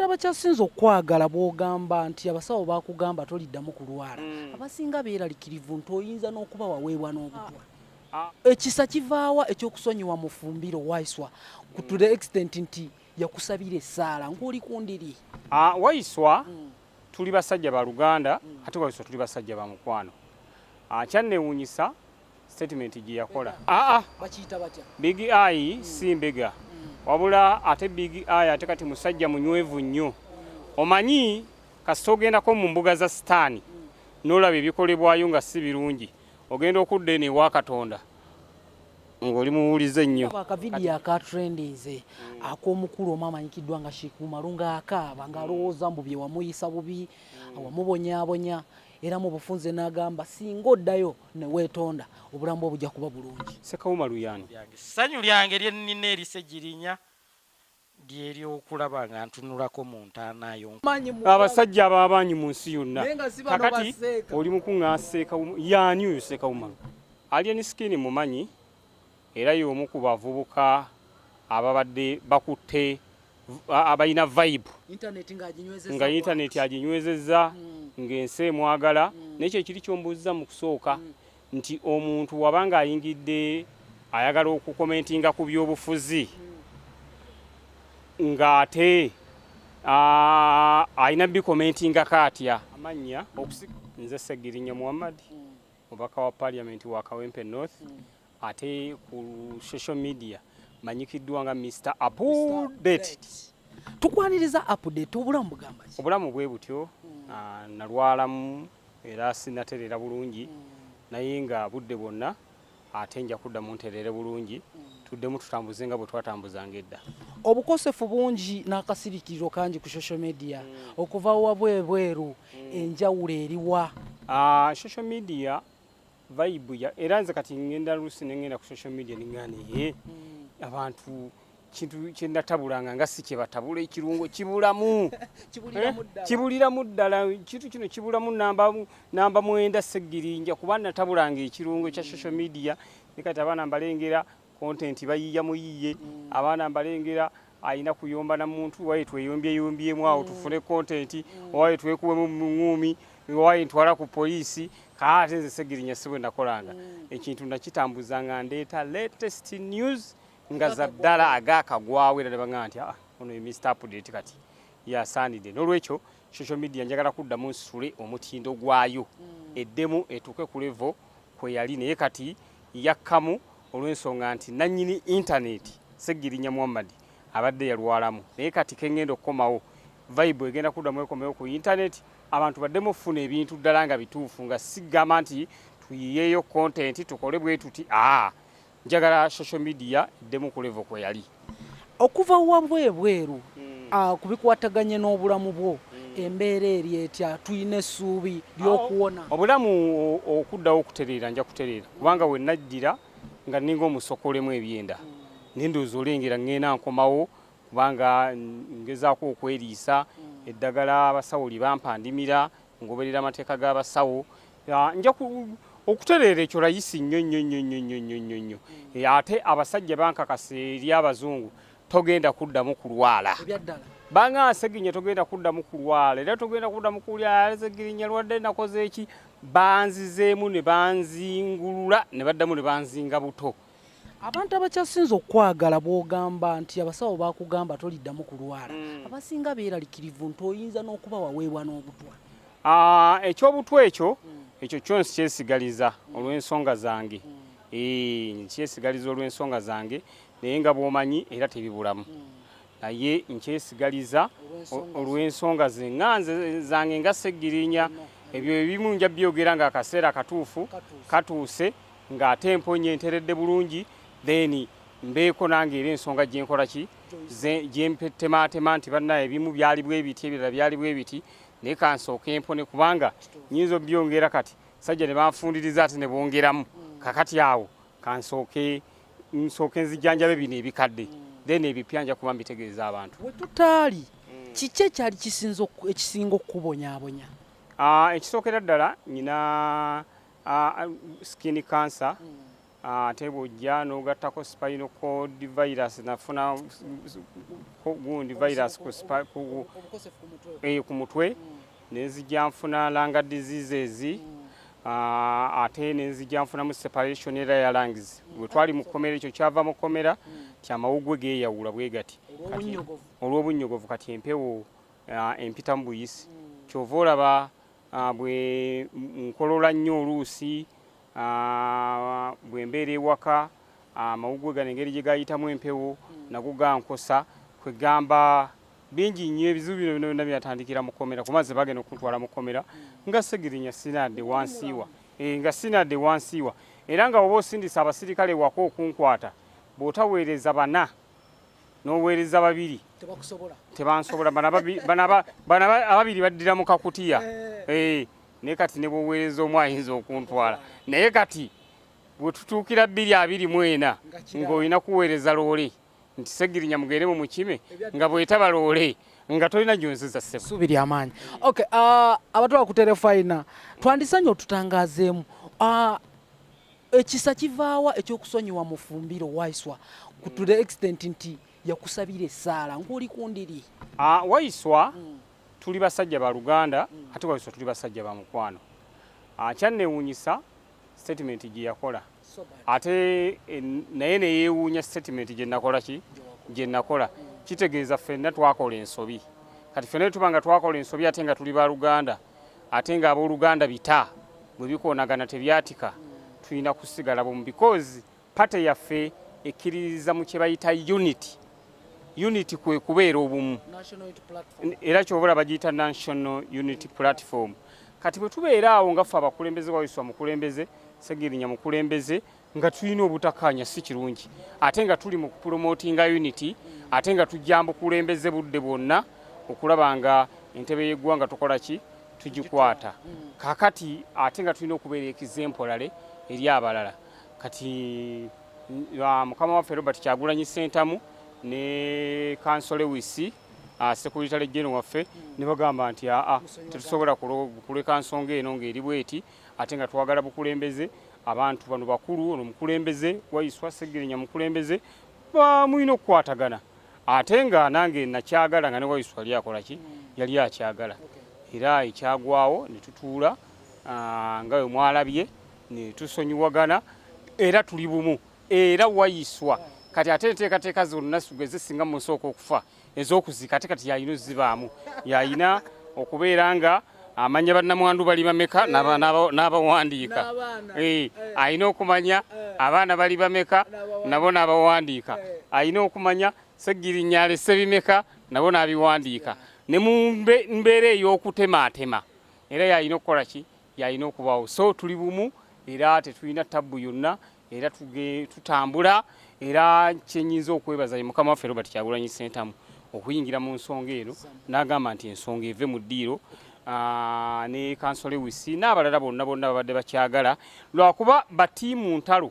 Abantu abakyasinze okwagala bw'ogamba nti abasawo bakugamba toliddamu kulwala, abasinga beeralikirivu nti oyinza n'okuba waweebwa n'obutwa. Ekisa kivaawa ekyokusonyiwa Mufumbiro Waiswa to the extent nti yakusabira essaala ng'oli ku ndiri? Waiswa, tuli basajja ba Luganda, ate Waiswa tuli basajja ba mukwano. Kyanneewuunyisa statement gye yakola. Bakiyita batya? Big Eye si mbega, wabula ate Big Eye ate kati musajja munywevu nnyo. Omanyi kasita ogendako mu mbuga za Sitaani n'olaba ebikolebwayo nga si birungi, ogenda okudda eno ewa Katonda ng'oli muwulize nnyo. Akavidiyo akatrendinze ak'omukulu omu amanyikiddwa nga Sheikh Umaru ng'akaaba ng'alowooza mbu bye wamuyisa bubi, wamubonyaabonya, era mu bufunze n'agamba singa oddayo ne weetonda obulamu bwo bujja kuba bulungi. Sekawumalu yani? Ssanyu lyange lye nnina erisegirinya lyeryokulaba nga ntunulako mu ntaana yo. Abasajja ab'abaanyi mu nsi yonna kakati oli mukuŋŋaa Seekawuma yaani oyo? Seekawumalu Alien Skin mumanyi, era y'omu ku bavubuka ababadde bakutte abalina vibe nga internet aginywezezza, ng'ensi emwagala. Naye kyo ekiri kyombuuziza mu kusooka nti omuntu wabanga ayingidde ayagala okukomentinga ku byobufuzi ng'ate alina bikomentingako atya? Amannya nze Segirinya Muhammad, mubaka wa Parliament wa Kawempe North, ate ku social media manyikiddwa nga Mr Update. Tukwaniriza Update. Obulamu bugamba ki? Obulamu bwe butyo. Nalwalamu era sinatereera bulungi, naye nga budde bwonna ate nja kuddamu ntereere bulungi, tuddemu tutambuze nga bwe twatambuzanga edda. Obukosefu bungi n'akasirikiriro kangi ku social media okuva wabwebweru, enjawulo eriwa? Social media vibe ya era nze kati ngenda lusi nengenda ku social media ningana ye abantu kintu kyenatabulanga nga si kyebatabula, ekirungo kibulamu, kibuliramu ddala. Kintu kino kibulamu namba 9 Seggirinja, kuba natabulanga ekirungo kya social media ne kati abaana mbalengera content bayiya muyiye. Abaana mbalengera alina kuyomba na muntu waye tweyombyeyombyemu awo tufune content, waye twekuwemu muŋŋuumi, waye ntwala ku poliisi. Kaate nze Segirinya si bwe nakolanga. Ekintu nakitambuza nga ndeeta latest news nga za ddala agakagwawo, era ne baŋŋamba nti, "Ah, ono ye Mr Update kati yasaanidde." N'olwekyo social media njagala kuddamu nsitule omutindo gwayo, eddemu etuuke ku level kwe yali, naye kati yakkamu olw'ensonga nti nannyini internet Segirinya Muhammad abadde yalwalamu. Naye kati keŋŋenda okukomawo, vibe egenda kuddamu ekomewo ku internet, abantu baddemu okufuna ebintu ddala nga bituufu, nga sigamba nti tuyiyeeyo content tukole bwe tuti. Aa, njagala social media eddemu ku level kwe yali. Okuva wabwebweru, ku bikwataganye n'obulamu bwo, embeera eri etya? Tulina essuubi ly'okuwona? Obulamu okuddawo okutereera, nja kutereera, kubanga we najjira nga nninga omusokolemu ebyenda, naye ndowooza olengera ŋŋenda nkomawo, kubanga ngezaako okweriisa. Eddagala abasawo lye bampa ndimira, ngoberera amateeka g'abasawo. Nja okutereera, ekyo layisi nnyo nnyo nnyo nnyo nnyo nnyo nnyo nnyo. Ate abasajja bankakasa eri abazungu, togenda kuddamu kulwala. Ebyaddala? Banga Seginya togenda kuddamu kulwala, era togenda kuddamu kulya. Segirinya lwadde nakoze eki, banzizeemu ne banzingulula ne baddamu ne banzinga buto. Abantu abakyasinze okwagala bw'ogamba nti abasawo bakugamba toliddamu kulwala, abasinga beeralikirivu nti oyinza n'okuba waweebwa n'obutwa. Ekyobutwa ekyo kyo nkyesigaliza olw'ensonga zange. Nkyesigaliza olw'ensonga zange, naye nga bw'omanyi era tebibulamu, naye nkyesigaliza olw'ensonga ze nga nze zange nga Segirinya. Ebyo ebimu nja byogera nga akaseera katuufu katuuse, ng'ate mponye nteredde bulungi, then mbeeko nange era ensonga gyenkola ki gyempetematema nti bannaye ebimu byali bwe biti, ebirala byali bwe biti, naye kansooke empone, kubanga nyinza obyongera kati sajja ne banfundiriza ate ne bongeramu. Kakati awo kansooke nsooke nzijanjabe bino ebikadde, then ebipya nja kuba mbitegeeza abantu. We tutaali, kiki ekyali ekisinga okukubonyaabonya? Ekisookera ddala nyina skin cancer. Ate bw'ojja n'ogattako spinal cord virus, nafuna gundi virus ku mutwe, nenzija nfuna lung diseases, ate nenzija nfunamu separation era ya lungs. Bwe twali mu kkomera, ekyo kyava mu kkomera ti amawugwe geeyawula bwe gati olw'obunnyogovu. Kati empewo empita mu buyisi, kyova olaba bwe nkolola nnyo oluusi, bwe mbeera ewaka, amawugwe gano engeri gye gayitamu empewo nago gankosa. Kwegamba bingi nnyo ebizibu bino byonna byonna byatandikira mu kkomera, kuba nze bagenda okuntwala mu kkomera nga Segirinya sinadde wansiiwa, nga sinadde wansiiwa. Era nga oba osindisa abasirikale waka okunkwata, bw'otaweereza bana n'oweereza babiri, tebansobola. Bano ababiri baddira mu kakutiya. Naye kati ne bw'oweereza omu ayinza okuntwala, naye kati bwe tutuukira 2024 ng'olina kuweereza loole nti Segirinya mugende mu mukime, nga bwetaba loole nga tolina gyonziza, ssebo. Ssuubi lyamaanyi. Okay, abatwala ku terefayina, twandisanye otutangazeemu, ekisa kivaawa ekyokusonyiwa Mufumbiro Waiswa to the extent nti yakusabira essaala ng'oli ku ndiri? Waiswa tuli basajja ba Luganda, ate Waiswa tuli basajja ba mukwano. Kyanneewuunyisa statement gye yakola, ate naye neyeewuunya statement gye nakola. Ki gye nakola kitegeeza ffenna twakola ensobi. Kati ffenna tuba nga twakola ensobi, ate nga tuli ba Luganda, ate nga abooluganda bita bwe bikoonagana tebyatika, tulina kusigala bumu because party yaffe ekkiririza mu kye bayita unity. Unity kwe kubeera obumu, era kyova bagiyita National Unity Platform. Kati bwe tubeera awo nga ffe abakulembeze, Waiswa mukulembeze, Segirinya mukulembeze, nga tulina obutakkaanya si kirungi, ate nga tuli mu kupromotinga unity, ate nga tujja bukulembeze budde bwonna okulaba nga entebe y'eggwanga tukola ki, tugikwata. Kakati ate nga tulina okubeera exemplary eri abalala. Kati mukama waffe Robert Kyagulanyi Ssentamu ne Counsel Lewis, secretary general waffe, ne bagamba nti aa, tetusobola kuleka nsonga eno ng'eri bweti, ate nga twagala bukulembeze. Abantu bano bakulu, ono mukulembeze, Waiswa, Segirinya mukulembeze, mulina okukwatagana. Ate nga nange nakyagala, nga ne Waiswa yali akola ki, yali akyagala. Era ekyagwawo ne tutuula, nga bwe mwalabye, ne tusonyiwagana, era tuli bumu. Era Waiswa kati ate enteekateeka zonna sugeze singa musooka okufa ez'okuziika, ate kati yalina ozibaamu, yalina okubeera nga amanya bannamwandu bali bameka n'abawandiika, alina okumanya abaana bali bameka nabo n'abawandiika, alina okumanya Segirinya alese bimeka nabo n'abiwandiika. Ne mu mbeera ey'okutemaatema era yalina okukola ki, yalina okubaawo. So tuli bumu era tetulina tabbu yonna, era tutambula. Era kyenyinza okwebaza ye mukama waffe Robert Kyagulanyi Ssentamu okuyingira mu nsonga eno n'agamba nti ensonga eve mu ddiiro, ne Counsel Lewis n'abalala bonna bonna babadde bakyagala, lwakuba batiimu ntalo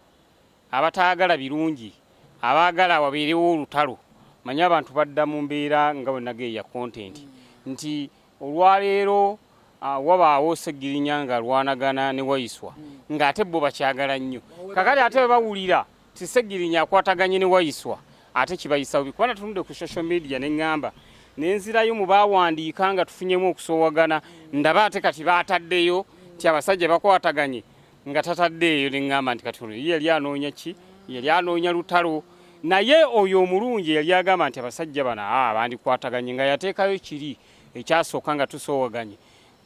abataagala birungi, abaagala wabeerewo olutalo. Manye abantu badda mu mbeera nga bwe nageeya content nti olwaleero wabaawo Segirinya nga alwanagana ne Waiswa, ng'ate bo bakyagala nnyo. Kakati ate bwe bawulira ti Segirinya akwataganye ne Waiswa, ate kibayisa bubi, kuba natunudde ku social media ne ŋŋamba nenzirayo mu baawandiika nga tufunyemu okusoowagana, ndaba ate kati baataddeyo ti abasajja bakwataganye, nga tataddeeyo. Ne ŋŋamba nti kati ono ye yali anoonya ki? Yali anoonya lutalo. Naye oyo omulungi yali agamba nti abasajja bano bandikwataganye, nga yateekayo kiri ekyasooka nga tusoowaganye,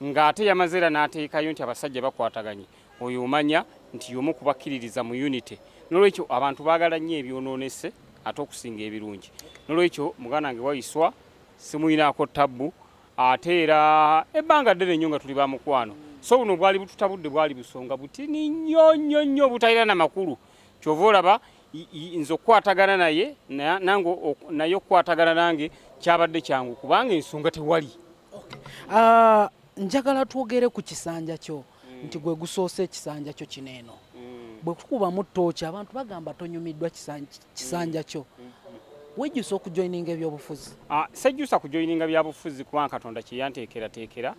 ng'ate yamaze era n'ateekayo nti abasajja bakwataganye. Oyo omanya nti y'omu kubakkiririza mu unity. Nolwekyo abantu baagala nnyo ebyonoonese ate okusinga ebirungi. Nolwekyo muganda wange Waiswa simuyinaako tabbu, ate era ebbanga ddene nnyo nga tuli ba mukwano. So buno bwali bututabudde bwali busonga butini nnyo nnyo nnyo obutalina na makulu. Kyova olaba nze okukwatagana naye, nange naye okukwatagana nange kyabadde kyangu, kubanga ensonga tewali. Njagala twogere ku kisanja kyo, nti gwe gusoose ekisanja kyo kino eno. Bwe kukubamu ttooki, abantu bagamba tonyumiddwa kisanja kyo. Wejjusa okujoininga ebyobufuzi? Sejjusa kujoininga byabufuzi, kubanga Katonda kyeyanteekerateekera.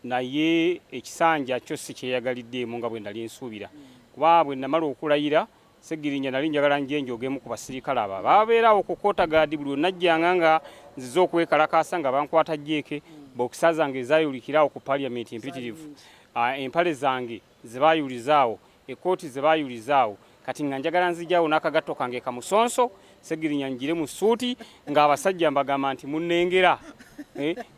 Naye ekisanja kyo si kyeyagaliddeemu nga bwe nali nsuubira, kuba bwe namala okulayira. Segirinya nali njagala nje njogemu ku basirikale abo babeerawo ku kota guard buli onajjanga nga nzize okwekalakaasa nga bankwata jeeke bokisa zange ezayulikirawo ku parliament empitirivu, empale zange zebayulizaawo, ekooti zebayulizaawo. Kati nga njagala nzijawo n'akagatto kange kamusonso, Segirinya njire mu ssuuti ng'abasajja mbagamba nti munnengera,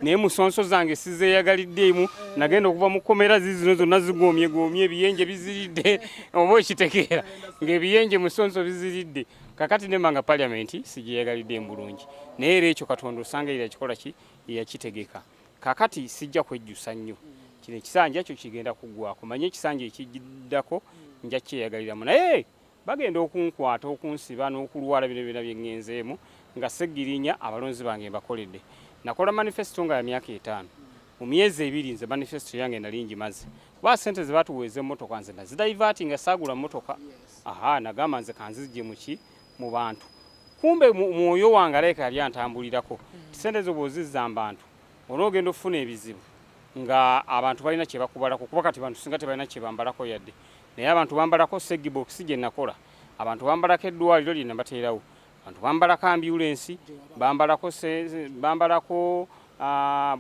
naye musonso zange sizeeyagaliddeemu. Nagenda okuva mu kkomera zizino zonna zigomyegoomye, ebiyenje biziridde, oba okitegeera ng'ebiyenje musonso biziridde. Kakati nemba nga parliament sigyeyagaliddeemu bulungi, naye era ekyo Katonda osanga era yakikola ki, yakitegeka. Kakati sijja kwejjusa nnyo, kino ekisanja kyo kigenda kuggwako, manye ekisanja ekiddako nja kyeyagaliramu, naye bagenda okunkwata okunsiba n'okulwala bino byonna bye ŋŋenzeemu nga Segirinya abalonzi bange mbakoledde. Nakola manifesto nga ya myaka 5, mu myezi 2 nze manifesto yange nali ngimaze, kuba ssente ze batuweeza emmotoka nze nazidiverti nga saagula mmotoka. Aha, nagamba nze kanzigye muki mu bantu, kumbe mwoyo wange alabika yali antambulirako ssente zo bw'ozizza mu bantu onoogenda okufuna ebizibu nga abantu balina kye bakubalako, kuba kati bantu singa tebalina kye bambalako yadde, naye abantu bambalako Segibox gye nakola, abantu bambalako eddwaliro lye nabateerawo, abantu bambalako ambulensi, bambalako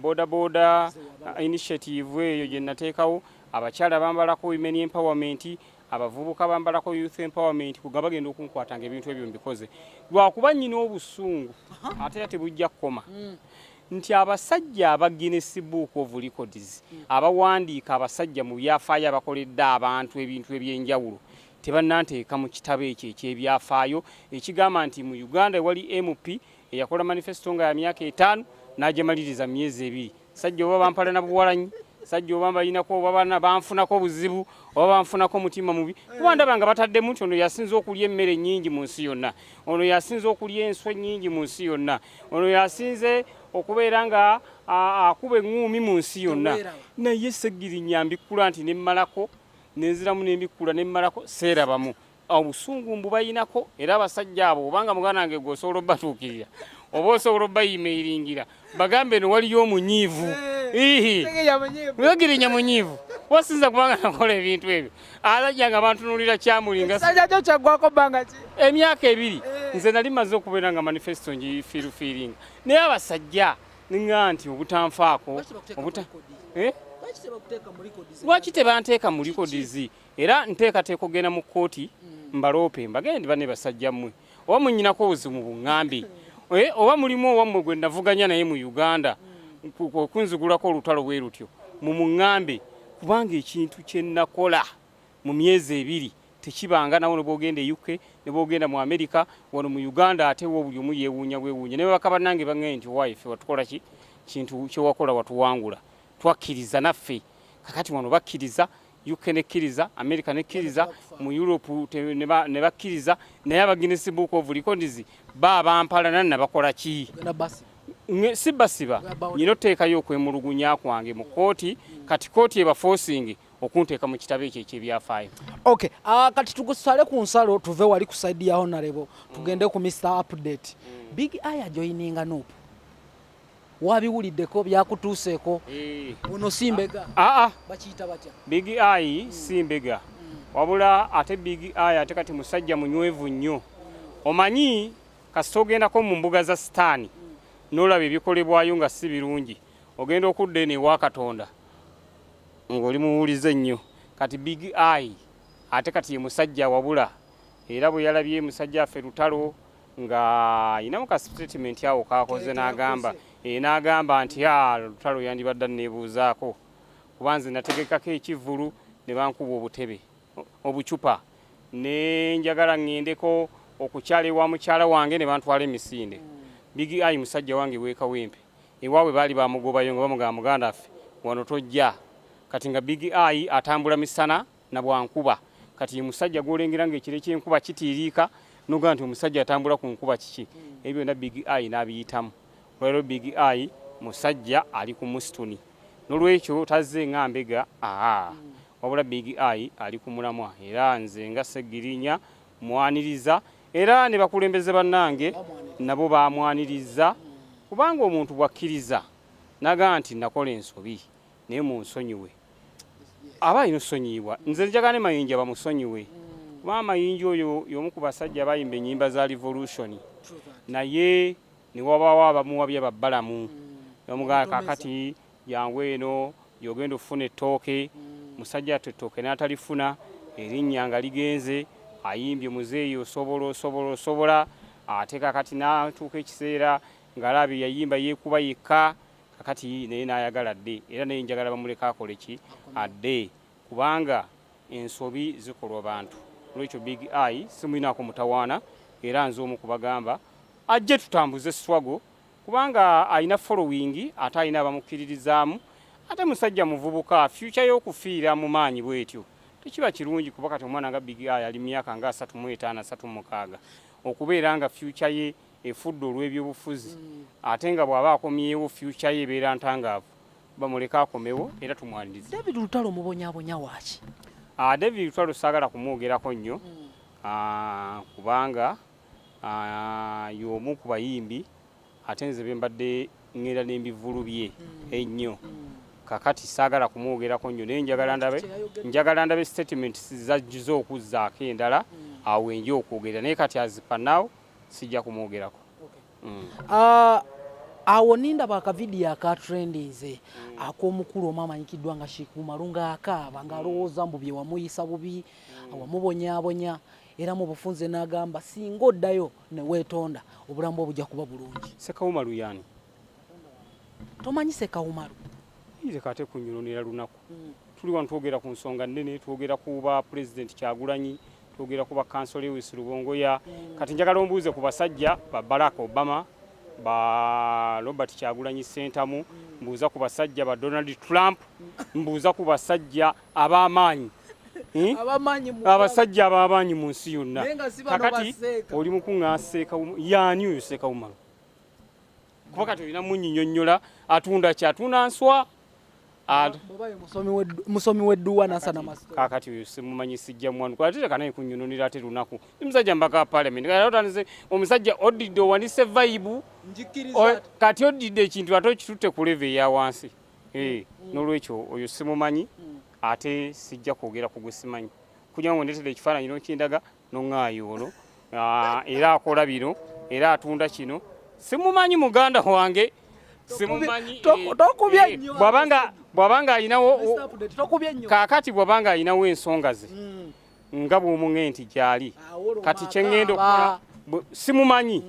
boda boda initiative eyo gye nateekawo, abakyala bambalako women empowerment, abavubuka bambalako youth empowerment. Kuga bagenda okunkwatanga ebintu ebyo mbikoze lwakuba nnyina obusungu, ate era tebujja kukoma nti abasajja aba Guinness Book of Records abawandiika abasajja mu byafaayo abakoledde abantu ebintu ebyenjawulo tebannanteeka mu kitabo ekyo ekyebyafaayo ekigamba nti mu Uganda ewali MP eyakola manifesto nga ya myaka 5 n'agimaliriza mu myezi 2. Sajja oba bampalana buwalanyi, sajja oba mbayinako oba bana banfunako obuzibu oba banfunako omutima mubi, kuba ndaba nga bataddemu nti ono yasinze okulya emmere ennyingi mu nsi yonna, ono yasinze okulya enswa ennyingi mu nsi yonna, ono yasinze okubeera nga akuba eŋŋuumi mu nsi yonna. Naye Segirinya mbikkula nti nemmalako nenziramu nembikkula nemmalako seerabamu. Obusungu mbu bayinako, era abasajja abo obanga muganda wange gwe osobola obbatuukirira oba osobola obbayimeiringira bagambe eno waliyo omunyiivu. Segirinya munyiivu wasinza kubanga nakola ebintu ebyo abasajja nga bantunuulira kyamulinga. Ekisanja kyo kyaggwako bbanga ki? Emyaka 2 nze nali maze okubeera nga manifesto ngifirufiiringa, naye abasajja ninga nti obutanfaako lwaki tebanteeka mu records? Era nteekateeka okugenda mu kkooti mbaloope mbagende bane basajja mmwe oba munnyinako obuzibu mu buŋŋambe, oba mulimu owammwe gwe navuganya naye mu Uganda okunzigulako olutalo bwe lutyo mumuŋŋambe, kubanga ekintu kye nakola mu myezi 2 tekibanga nawo ne bw'ogenda e UK ne bw'ogenda mu America, wano mu Uganda ate wo buli omu yeewuunya bwewuunya. Ne babaka bannange baŋŋambye nti owaaye ffe watukola ki kintu kye wakola watuwangula, twakkiriza naffe. Kakati wano bakkiriza, UK nekkiriza, America nekkiriza, mu Europe ne bakkiriza, naye aba Guinness Book of Records babampalana nabakola ki? Si basiba, nyina oteekayo okwemulugunya kwange mu kkooti, kati kkooti ebaforcing okunteeka mu kitabo ekyo ekyebyafaayo. Okay, kati tugusale ku nsalo tuve wali ku side ya honorable tugende ku Mr Update. Big Eye ajoininga NUP, wabiwuliddeko byakutuuseeko? Ono si mbega? Bakiyita batya? Big Eye si mbega, wabula ate Big Eye ate kati musajja munywevu nnyo. Omanyi kasita ogendako mu mbuga za sitaani n'olaba ebikolebwayo nga si birungi, ogenda okudda eno ewa Katonda ng'oli muwulize nnyo. Kati Big Eye ate kati ye musajja wabula era bwe yalabye musajja affe lutalo nga ayinamu ka statement awo kakoze n'agamba nti lutalo yandibadde anneebuuzaako kuba nze nategekako ekivvulu ne bankuba obutebe obucupa ne njagala ŋŋendeko okukyala ewa mukyala wange ne bantwala emisinde. Big Eye musajja wange weekawempe ewaabwe baali bamugobayo nga bamugamba muganda waffe wano tojja. Kati nga Big Eye atambula misana na bwankuba, kati ye musajja gw'olengera ng'ekire ky'enkuba kitiiriika n'ogamba nti omusajja atambula ku nkuba kiki? Ebyo byonna Big Eye n'abiyitamu. Olwaleero Big Eye musajja ali ku musituni, n'olwekyo tazze nga mbega, wabula Big Eye ali ku mulamwa, era nze nga Segirinya mwaniriza, era ne bakulembeze bannange nabo bamwaniriza, kubanga omuntu bw'akkiriza n'agamba nti nakola ensobi naye munsonyiwe, aba alina osonyiyibwa. Nze njagala ne Mayinja bamusonyiwe. Kuba Mayinja oyo y'omu ku basajja abayimba ennyimba za revolution, naye ne wabaawo abamuwabya babbalamu bamugamba kakati jangu eno gy'ogenda okufuna ettooke. Musajja ate ettooke n'atalifuna, erinnya nga ligenze, ayimbye muzeeyi osobola osobola osobola, ate kakati n'atuuka ekiseera ng'alaba yayimba yeekuba yekka, kakati naye n'ayagala adde. Era naye njagala bamuleke akole ki, adde, kubanga ensobi zikolwa bantu. Olwekyo Big Eye simulinaako mutawaana, era nze omu kubagamba ajje tutambuze struggle, kubanga alina following ate alina abamukkiririzaamu, ate musajja muvubuka. Future y'okufiira mu maanyi bwetyo tekiba kirungi, kuba kati omwana nga Big Eye ali myaka nga 35, 36, okubeera nga future ye efudde olw'ebyobufuzi, ate nga bw'aba akomyewo future ye ebeera ntangaavu. Bamuleke akomewo era tumwanirize. David Lutalo mubonyabonya waaki? David Lutalo saagala kumwogerako nnyo, kubanga y'omu ku bayimbi ate nze be mbadde ŋŋenda n'embivvulu bye ennyo. Kakati saagala kumwogerako nnyo, naye njagala ndabe statements zajjuza okuzzaako endala, awo enja okwogera. Naye kati as per now sijja kumwogerako. Awo nindaba akavidiyo aka trendinze ak'omukulu omu amanyikiddwa nga Sheikh Umaru ng'akaaba ng'alowooza mbu bye wamuyisa bubi, wamubonyaabonya, era mu bufunze n'agamba singa oddayo ne weetonda obulamu bwe bujja kuba bulungi. Sekawumalu yani? Tomanyi Sekawumalu? Leka ate kunyononera lunaku. Tuli wano twogera ku nsonga nnene, twogera ku ba Pulezidenti Kyagulanyi, twogera ku ba Counsel Lewis Rubongoya. Kati njagala ombuuze ku basajja ba Barack Obama, ba Robert Kyagulanyi Ssentamu, mbuuza ku basajja ba Donald Trump, mbuuza ku basajja ab'amaanyi. Abamaanyi mu Abasajja ab'amaanyi mu nsi yonna. Naye nga si bano. Kakati baseeka. Oli mukuŋŋaa Seeka yaani oyo Seeka Umaru? Kuba kati olina munyinyonnyola atunda ki, atunda nswa. Bw'oba ye musomi w'edduwa nasana masito. Kakati oyo simumanyi, sijja mwanuka ate leka naye kunnyononera ate lunaku. Omusajja mbaka wa parliament, kati otandise omusajja odidde owanise vibe. Njikiriza. Kati odidde ekintu ate okitutte ku level eya wansi. N'olwekyo oyo simumanyi, ate sijja kwogera ku gwe simanyi, kugira ngo ndeetera ekifaananyi n'okindaga noŋŋaayo ono. Era akola bino era atunda kino, simumanyi muganda wange, simumanyi. Tokubye nnyo. Bw'abanga alinawo Mr. Update, tokubye nnyo. Kaakati bw'abanga alinawo ensonga ze nga bw'omuŋe nti gyali Awo kati Loma kye ŋŋenda akaaba. okukola simumanyi,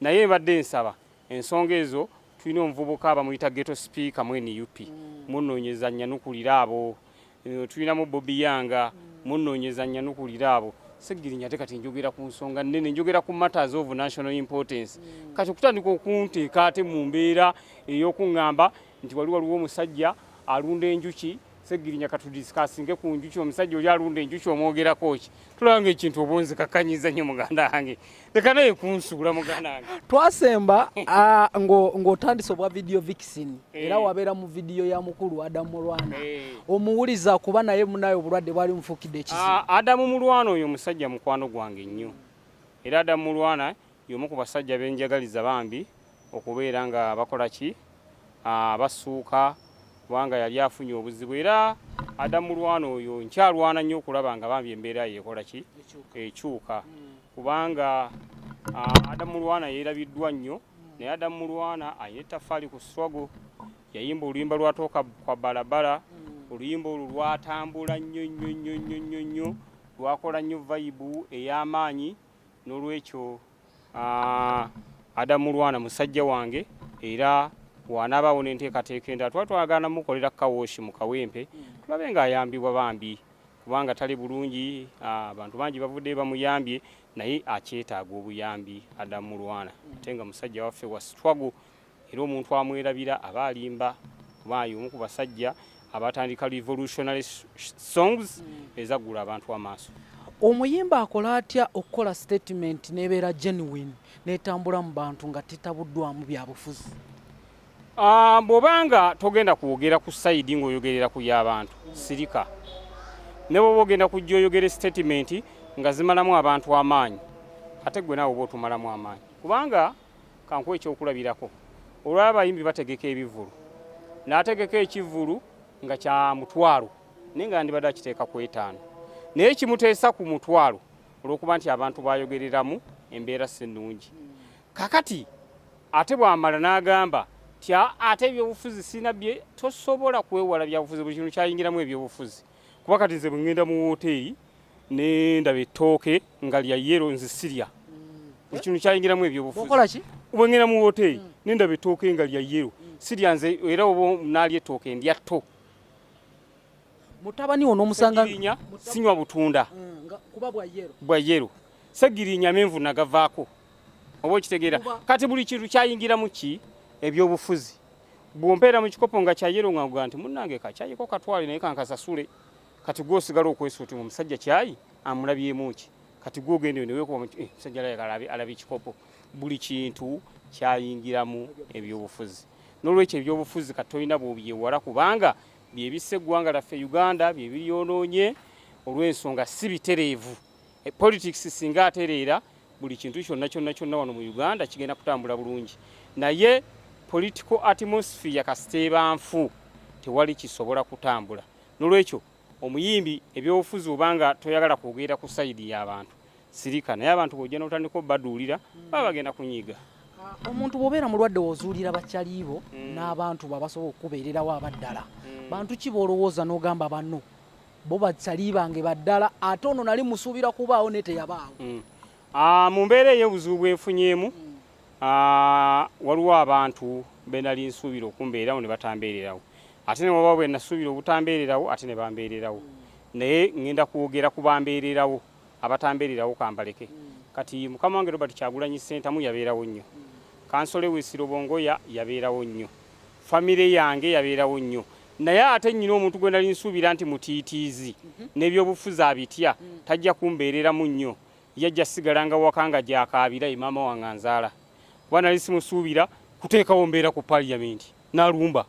naye mbadde nsaba ensonga ezo tulina omuvubuka bamuyita Ghetto Speaker mu NUP, munoonyeza nnyanukulira abo. Tulinamu Bobi Yanga, munoonyeza nnyanukulira abo. Segirinya ate kati njogera ku nsonga nnene, njogera ku matters of national importance. Kati okutandika okunteeka ate mu mbeera ey'okuŋŋamba nti waliwo omusajja alunda enjuki, Segirinya katudiscussinge ku njuki, omusajja oli alunda enjuki omwogerako ki? Tulaba nga ekintu obunzikakanyiza nnyo muganda wange, leka naye kunsuula muganda wange. Twasemba ng'otandise obwa video vixen, era wabeera mu vidiyo ya mukulu Adamu Mulwana. Omuwuliza kuba naye munaye obulwadde bwali mufuukidde ekizibu. Adamu Mulwana oyo musajja mukwano gwange nnyo, era Adamu Mulwana y'omu ku basajja benjagaliza bambi okubeera nga bakola ki, basuuka, kubanga yali afunye obuzibu. Era Adamu Mulwana oyo nkyalwana nnyo okulaba nga bambi embeera ye ekola ki, ekyuka, kubanga Adamu Mulwana yeerabiddwa nnyo. Naye Adamu Mulwana alina ettaffaali ku struggle. Yayimba oluyimba lwatooka kwa balabala, oluyimba olwo lwatambula nnyo nnyo nnyo nnyo nnyo nnyo, lwakola nnyo vibe ey'amaanyi. N'olwekyo Adamu Mulwana musajja wange, era wanaabaawo n'enteekateeka endala tuba twagala mukolera car wash mu Kawempe, tulabe ng'ayambibwa bambi, kubanga tali bulungi. Abantu bangi bavuddeyo bamuyambye, naye akyetaaga obuyambi Adamu Mulwana, ate nga musajja waffe wa struggle, era omuntu amwerabira aba alimba, kuba y'omu ku basajja abatandika revolutionary songs ezaggula abantu amaaso. Omuyimba akola atya okukola statement n'ebeera genuine n'etambula mu bantu nga tetabuddwamu byabufuzi? Bw'obanga togenda kwogera ku side ng'oyogerera ku y'abantu, sirika. Ne bw'oba ogenda kujja oyogere statement nga zimalamu abantu amaanyi, ate gwe naawe oba otumalamu amaanyi. Kubanga kankuwa ekyokulabirako, olwaba abayimbi bategeka ebivvulu, n'ategeka ekivvulu nga kya 500, naye nga yandibadde akiteeka ku 5, naye kimuteesa ku 500. Olw'okuba nti abantu bayogereramu embeera si nnungi. Kakati ate bw'amala n'agamba nti ate ebyobufuzi sirina bye, tosobola kwewala byabufuzi, buli kintu kyayingiramu ebyobufuzi. Kuba kati nze bwe ŋŋenda mu wooteeri ne ndaba ettooke nga lya yero, nze sirya. Buli kintu kyayingiramu ebyobufuzi. Okola ki? Bwe ŋŋenda mu wooteeri ne ndaba ettooke nga lya yero, sirya nze. Era oba naalya ettooke ndya tto. Mutabani wo n'omusanga Segirinya sinywa butunda. Nga kuba bwa yero. Bwa yero. Segirinya amenvu nagavaako, oba okitegeera? Kati buli kintu kyayingiramu ki? Ebyobufuzi. Bw'ompeera mu kikopo nga kya yero, nga nkugaa nti munnange kakyayiko katwale, naye kankasasule. Kati gwe osigala okwesuuti nga omusajja kyayi amulabyemu ki? Kati gwe ogenda eyo neweekuba omusajja alabika alabye ekikopo. Buli kintu kyayingiramu ebyobufuzi. N'olwekyo ebyobufuzi kati tolina bw'obyewala, kubanga byebissa eggwanga lyaffe Uganda, byebiryonoonye olw'ensonga si bitereevu. Politics singa atereera, buli kintu kyonna kyonna kyonna wano mu Uganda kigenda kutambula bulungi, naye political atmosphere kasita eba nfu, tewali kisobola kutambula. N'olwekyo omuyimbi, ebyobufuzi obanga toyagala kwogera ku side y'abantu, sirika, naye abantu bw'ojja n'otandika obaduulira, baba bagenda kunyiiga. Omuntu bw'obeera mulwadde, ozuulira bakyaliibo n'abantu bo abasobola okukubeererawo abaddala. Bantu ki b'olowooza n'ogamba banno bo bakyali bange baddala, ate ono nali musuubira kubaawo ne teyabaawo? Mu mbeera ey'obuzibu bwenfunyeemu, waliwo abantu be nali nsuubira okumbeererawo ne batambeererawo, ate ne waba bwe nasuubira obutambeererawo ate ne bambeererawo. Naye ŋŋenda kwogera ku bambeererawo, abatambeererawo kambaleke. Kati mukama wange Robert Kyagulanyi Ssentamu yabeerawo nnyo, Kansole Wisiro Bongoya yabeerawo nnyo, famire yange yabeerawo nnyo. Naye ate nnyina omuntu gwe nali nsuubira nti mutiitiizi n'ebyobufuzi abitya, tajja kumbeereramu nnyo, yajja sigalanga waka nga gyakaabira, ye maama wange anzaala, kuba nali simusuubira kuteekawo mbeera ku paliyamenti. N'alumba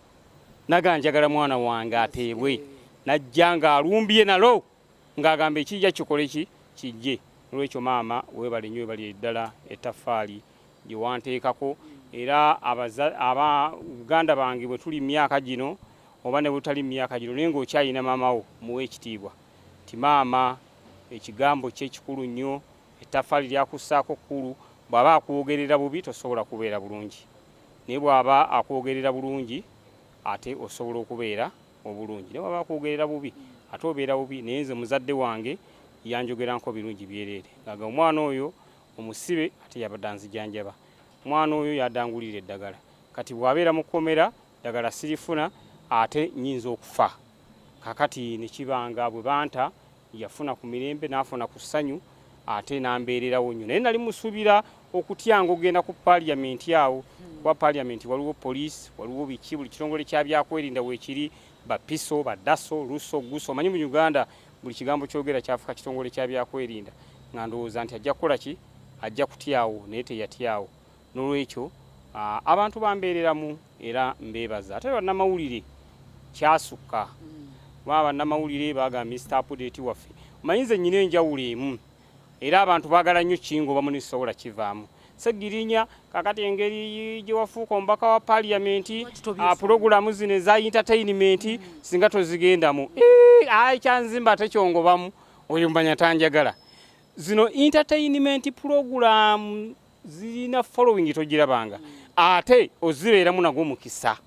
naga njagala mwana wange ateebwe, najja ng'alumbye nalo ng'agamba ekijja kikole ki kijje. Olwekyo maama weebale nnyo, weebalire ddala ettaffaali gye wanteekako. Era aba uganda bange, bwe tuli myaka gino oba ne butali myaka gino, naye ng'okyalina maama wo, muwe ekitiibwa nti maama ekigambo kye kikulu nnyo, ettaffaali lyakussaako kkulu. Bw'aba akwogerera bubi, tosobola kubeera bulungi, naye bw'aba akwogerera bulungi, ate osobola okubeera obulungi. Naye bw'aba akwogerera bubi, ate obeera bubi. Naye nze muzadde wange yanjogeranko birungi byereere, ngaga omwana oyo omusibe ate yabadde anzijanjaba, omwana oyo yadangulira eddagala. Kati bw'abeera mu kkomera, ddagala sirifuna, ate nyinza okufa. Kakati ne kibanga bwe banta, yafuna ku mirembe, n'afuna ku ssanyu, ate n'ambeererawo nnyo. Naye nali musuubira okutyanga okugenda ku paaliyamenti awo, kuba paaliyamenti waliwo poliisi, waliwo biki, buli kitongole kya byakwerinda weekiri, bapiso, badaso, luso, guso. Omanyi mu Uganda buli kigambo kyogera kyafuka kitongole kya byakwerinda. Nga ndowooza nti ajja kukola ki, ajja kutyawo, naye teyatyawo. N'olwekyo abantu bambeereramu era mbeebaza. Ate bannamawulire kyasukka, kuba bannamawulire bagamba Mr Update waffe. Omanyi nze nnyina enjawulo emu, era abantu baagala nnyo kingobamu, nekisobola kivaamu. Segirinya, kakati engeri gye wafuuka omubaka wa paaliyamenti, pulogulaamu zino eza entertainment singa tozigendamu. Ayi kyanzimba tekyongobamu, oyo manya tanjagala. Zino entertainment program zirina following togirabanga, ate ozibeeramu nagwo mukisa,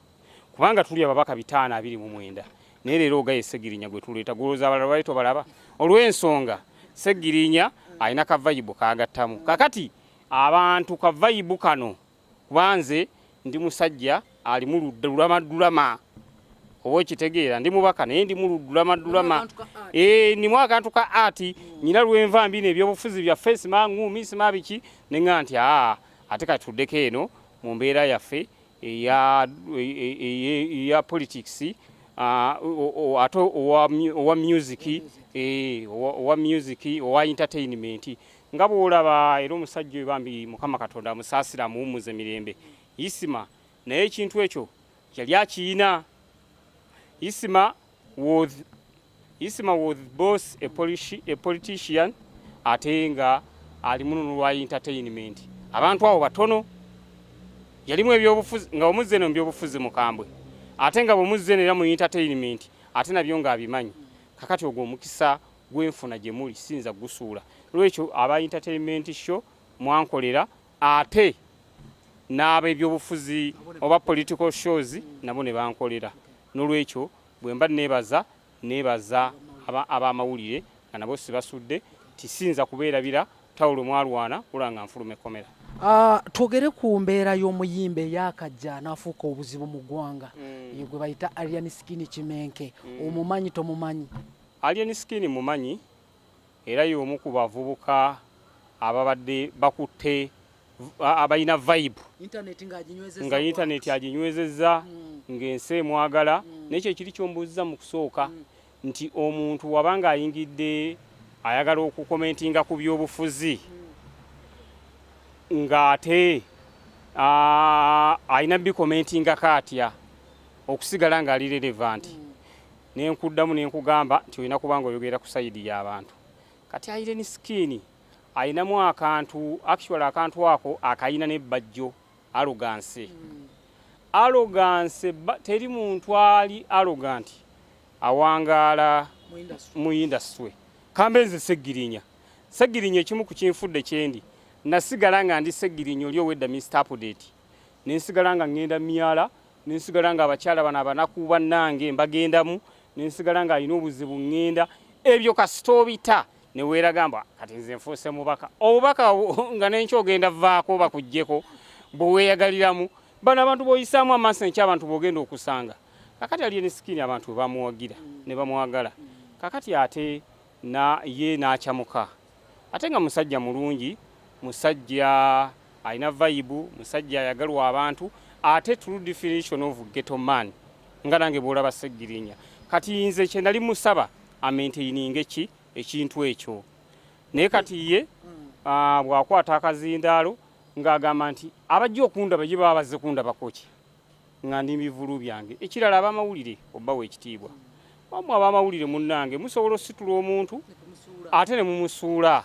kubanga tuli ababaka 529, naye leero ogaye Segirinya gwe tuleeta, golowooza abalala bali tobalaba, olw'ensonga Segirinya alina ka vibe kagattamu. Kakati abantu ka vibe kano, kuba nze ndi musajja alimu ludulamadulama, oba okitegeera, ndi mubaka naye ndi mu ludulamadulama, ndimu akantu ka art, nyina lwenva mbina ebyobufuzi byaffe, sima ngumi, sima biki, neŋŋa nti aa ate kati tuddeko eno mu mbeera yaffe eya politics, ate owa music, owa music, owa entertainment, nga bw'olaba. Era omusajja oyo bambi Mukama Katonda amusaasira, amuwummuze mirembe, Isima. Naye ekintu ekyo yali akiyina. Isima was both a politician ate nga ali munono lwa entertainment. Abantu abo batono. Yalimu ebyobufuzi, nga omuzze eno mu byobufuzi mukambwe, ate nga bwemuzze eno era mu entertainment ate nabyo ng'abimanyi. Kakati ogwo omukisa gwenfuna gye muli siyinza kugusuula. Lwekyo aba entertainment show mwankolera, ate n'ab'ebyobufuzi oba political shows nabo ne bankolera. N'olwekyo bwe mba neebaza, neebaza ab'amawulire nga nabo sibasudde, tisinza kubeerabira tawulo mwalwana kula nga nfuluma ekkomera. Twogere ku mbeera y'omuyimba eyakajja n'afuuka obuzibu mu ggwanga, ye gwe bayita Alien Skin Kimenke. Omumanyi, tomumanyi? Alien Skin mumanyi, era y'omu ku bavubuka ababadde bakutte abalina vibe internet ng'aginywezezza, nga internet aginywezezza, ng'ensi emwagala. Naye kyo ekiri kyombuuziza mu kusooka nti omuntu wabanga ayingidde ayagala okukomentinga ku byobufuzi ng'ate alina bikomentingako atya okusigala ng'ali relevant? Nenkuddamu nenkugamba nti olina kuba nga oyogera ku side y'abantu. Kati Alien Skin ayinamu akantu, actual akantu ako akayina n'ebbajjo, arrogance. Arrogance, teri muntu ali arrogant awangaala mu industry. Mu industry. Kambe nze Seggirinya. Seggirinya ekimu ku kinfudde kyendi, nasigala nga ndi Seggirinya oli owedda Mr Update, nensigala nga ŋŋenda myala, nensigala nga abakyala bano abanaku bannange mbagendamu, nensigala nga alina obuzibu ŋŋenda. Ebyo kasita obita neweeragamba kati nze nfuuse mubaka, obubaka nga nenkya ogenda vaako bakuggyeko bwe weeyagaliramu. Bano abantu b'oyisaamu amaaso, enkya abantu b'ogenda okusanga. Kakati Alien Skin abantu we bamuwagira ne bamwagala, kakati ate na ye n'akyamuka, ate nga musajja mulungi, musajja alina vibe, musajja ayagalwa abantu, ate true definition of ghetto man, nga nange bw'olaba Seggirinya. Kati nze kye nali musaba amaintaininge ki ekintu ekyo, naye kati ye bw'akwata akazindaalo ng'agamba nti abajja okundaba ye baba bazze kundabako ki nga ndi bivulu byange. Ekirala, abamawulire obbawa ekitiibwa. Wamu abamawulire munnange musobola ositula omuntu ate ne mumusuula.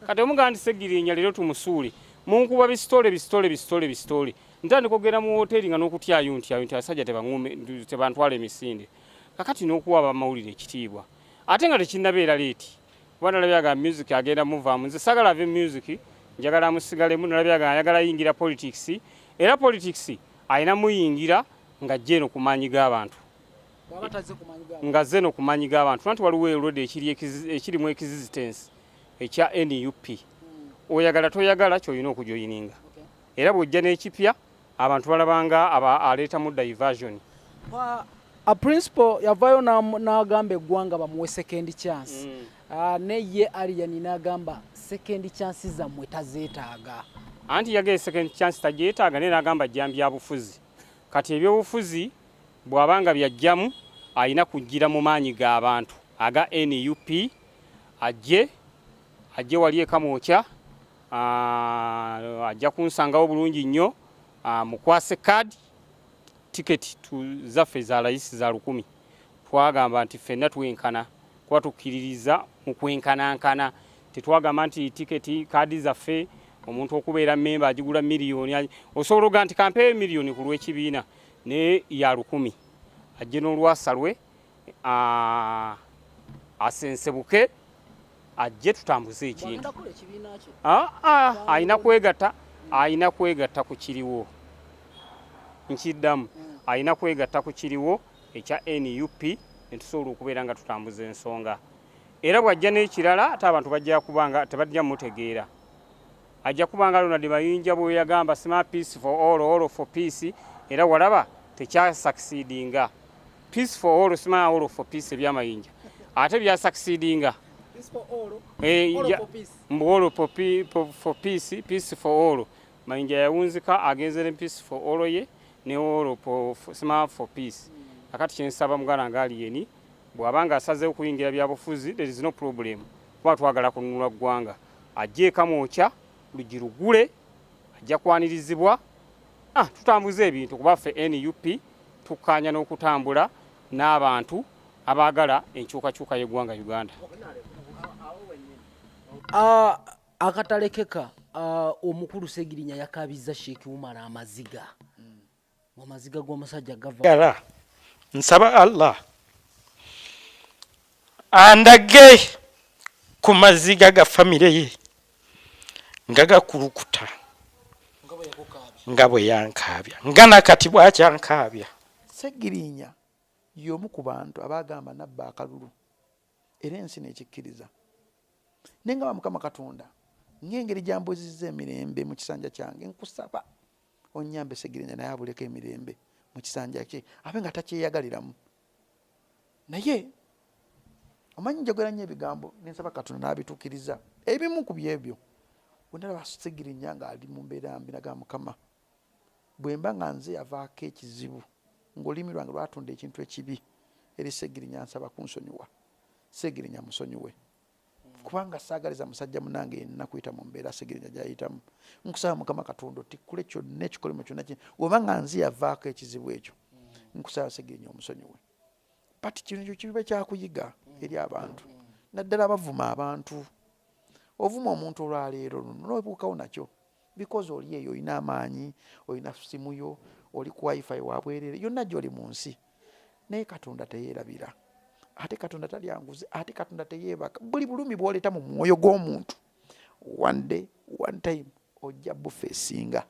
Kati omugamba nti Seggirinya leero tumusuule, munkuba bisitole bisitole bisitole bisitole, ntandika okugenda mu woteeri nga n'okutyayo ntyayo nti abasajja tebaŋŋume tebantwala emisinde. Kakati n'okuwa abamawulire ekitiibwa ate nga tekinnabeera late, kuba nalabyaga music agenda muvaamu. Nze sagala ave music, njagala musigalemu. Nalabyaga ayagala yingira politics, era politics alina muyingira ng'ajja eno ku maanyi g'abantu. Bw'aba tazze ku maanyi g'abantu? Nga zze eno ku maanyi g'abantu, anti waliwo already ekiri mu existence ekya NUP. Oyagala toyagala, kyolina okujoyininga. Era bw'ojja n'ekipya abantu balabanga aba aleetamu diversion. A principal yavaayo n'agamba eggwanga bamuwe second chance. Ne ye Alien n'agamba second chance zammwe tazeetaaga. Anti yagee second chance tagyetaaga, naye n'agamba ajja byabufuzi. Kati ebyobufuzi bw'aba nga byajjamu, alina kujjira mu maanyi g'abantu aga NUP, ajje wali ekamwokya, ajja kunsangawo bulungi nnyo, mukwase kaadi. Tiketi zaffe za layisi za 1000. Twagamba nti ffenna twenkana kuba tukkiririza mu kwenkanankana. Tetwagamba nti tiketi kaadi zaffe omuntu okubeera memba agigula miliyoni. Osobola oga nti kampeeyo miliyoni ku lw'ekibiina, naye ya 1000. Ajje n'olwasa lwe, asensebuke ajje tutambuze ekintu. Bw'agenda kukola ekibiina kye? Alina kwegatta ku kiriwo. Nkiddamu, alina kwegatta ku kiriwo ekya NUP netusobola okubeera nga tutambuza ensonga. Era bw'ajja n'ekirala ate abantu bajja kubanga tebajja mutegeera. Ajja kubanga Ronald Mayinja bwe yagamba sima peace for all, all for peace, era walaba tekyasucceedinga. Peace for all, sima all for peace, ebyamayinja ate byasucceedinga. Peace for all, all for peace. Mbu all for peace, peace for all. Mayinja yawunzika agenze ne peace for all ye ne all sima for peace. Akati kyensaba muganda nga Alien, bw'abanga asazeewo okuyingira byabufuzi, there is no problem, kuba twagala kununula ggwanga. Ajje ekamwokya luggi lugule, ajja kwanirizibwa. Tutambuze ebintu, kuba ffe NUP tukkaanya n'okutambula n'abantu abaagala enkyukakyuka y'eggwanga Uganda. Akatalekeka, omukulu Segirinya yakabizza Sheikh Umar amaziga, amaziga g'omusajja gava. Gala nsaba Allah andage. Ku maziga ga famire ye nga gakulukuta nga bwe yankaabya nga nakati bwakyankaabya. Ssegirinya y'omu ku bantu abaagamba nabba akalulu era ensi n'ekikkiriza. Ne ngamba Mukama Katonda ng'engeri gy'ambuzizza emirembe mu kisanja kyange nkusaba onnyambe Ssegirinya naye abuleko emirembe mu kisanja kye abe nga takyeyagaliramu. Naye omanyi njogera nnyo ebigambo nensaba Katonda n'abituukiriza. Ebimu ku byebyo bwe nalaba Ssegirinya ng'ali mu mbeera mbi nagamba Mukama bwe mba nga nze yavaako ekizibu ng'olulimi lwange lwatunda ekintu ekibi eri Ssegirinya nsaba kunsonyiwa. Ssegirinya musonyiwe kubanga saagaliza musajja munange yenna kuyita mu mbeera Ssegirinya gy'ayitamu. Nkusaba Mukama Katonda otikkule kyonna ekikolimo kyonna oba nga nze yavaako ekizibu ekyo nkusaba Ssegirinya omusonyiwe. But kino ekyo kibe kyakuyiga eri abantu naddala abavuma abantu. Ovuma omuntu olwaleero luno n'obuukawo nakyo because oli eyo olina amaanyi, olina simu yo, oli ku wifi wa bwereere, yonna gy'oli mu nsi. Naye Katonda teyeerabira, ate Katonda talya nguzi, ate Katonda teyeebaka. Buli bulumi bw'oleeta mu mwoyo gw'omuntu, one day, one time ojja bufeesinga.